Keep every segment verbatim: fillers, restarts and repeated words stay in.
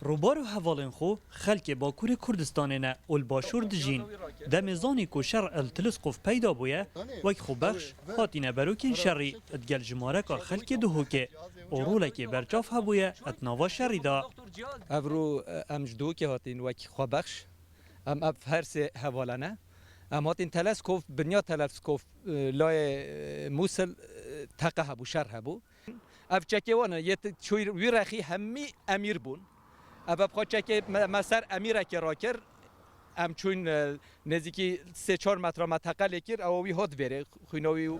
Rûbar û hevalên xwe xelkê Bakurê Kurdistanê ne û li Başûr dijîn. Demê zanî ku şer li Tilisqof peyda bûye, wek xwebexş hatine berokên şerî, digel jimareka xelkê Duhokê û rolekê berçav hebûye di nava şerî de. Evro, e, em ji Duhokê hatîn wek xwebexş. Em ev her sê hevala ne. Em hatîn Teleskov, binya Teleskov, e, layê, e, Mûsil, e, teqe hebû, şer hebû. Ev çekê wan e, yê ti-, çûyî wî rexî hemî emîr bûn. Ev, ev xwe çekê me, me ser emîrekê rakir. Em çûn, e, nêzîkî sê çar metra me teqe lê kir, ew wî hat vêrê, xwîna wî û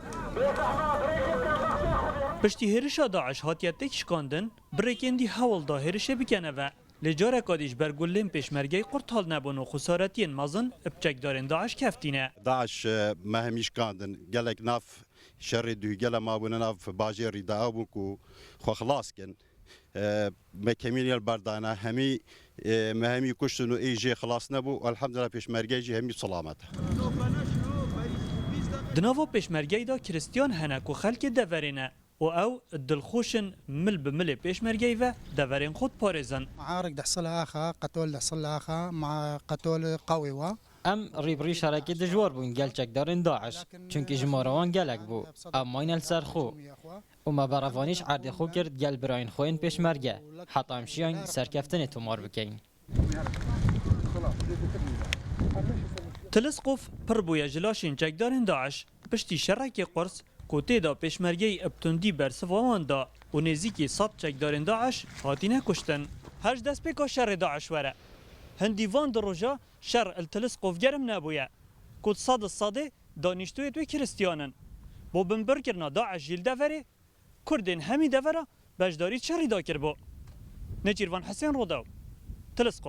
Piştî hêrişa DAIŞ hatiye têk şikandin, birêkên dî hewl da hêrişê bikene ve. Lê careka dî ji ber gulên pêşmergeyê qurt hal nebûn û xwesaretiyên mezin bi çekdarên DAIŞ keftîne. DAIŞ, e, me hemî şikandin. Gelek nav şerê duhîgele mabûne nav bajêrî de, ew bûn ku xwe xilas kin. E, me kemîn yel berdayne, hemî, e, me hemî kuştin û ê jê xilas nebû. Elhamdulillah pêşmergeyê jî hemî silamet e. Di nava pêşmergeyê de Kristiyan hene ku xelkê deverê ne. û ew dilxweş in mil bi milê pêşmergeyî ve deverên xwe diparêzin. معارك تحصلها آخا، قتول تحصلها آخا، مع قتول قوي وا. Em rîbirî şerekê dijwar bûn gel çekdarên DAIŞ, çunkî jimara wan gelek bû. Em mayne li ser xwe. Û me berevanî ji erdê xwe kir gel birayên xwe yên pêşmerge, heta em şiyayîn serkeftinê tomar bikeyin. Tilisqof pir bûye ji laşên çekdarên DAIŞ. Piştî şerekê qurs ku tê de pêşmergeyî bi tundî bersiva wan da û nêzîkî sed çekdarên DAIŞ hatine kuştin. Her ji destpêka şerê DAIŞ were, hindî van du roja şer li Tilisqof germ nebûye. Ku sed li sedê danîştoyê wê Kristiyan in. Bo binbirkirina DAIŞ jî li deverê, Kurdên hemî devera beşdarî şerî da kiribû. Nêçîrvan Hisên, Rodew, Tilisqof.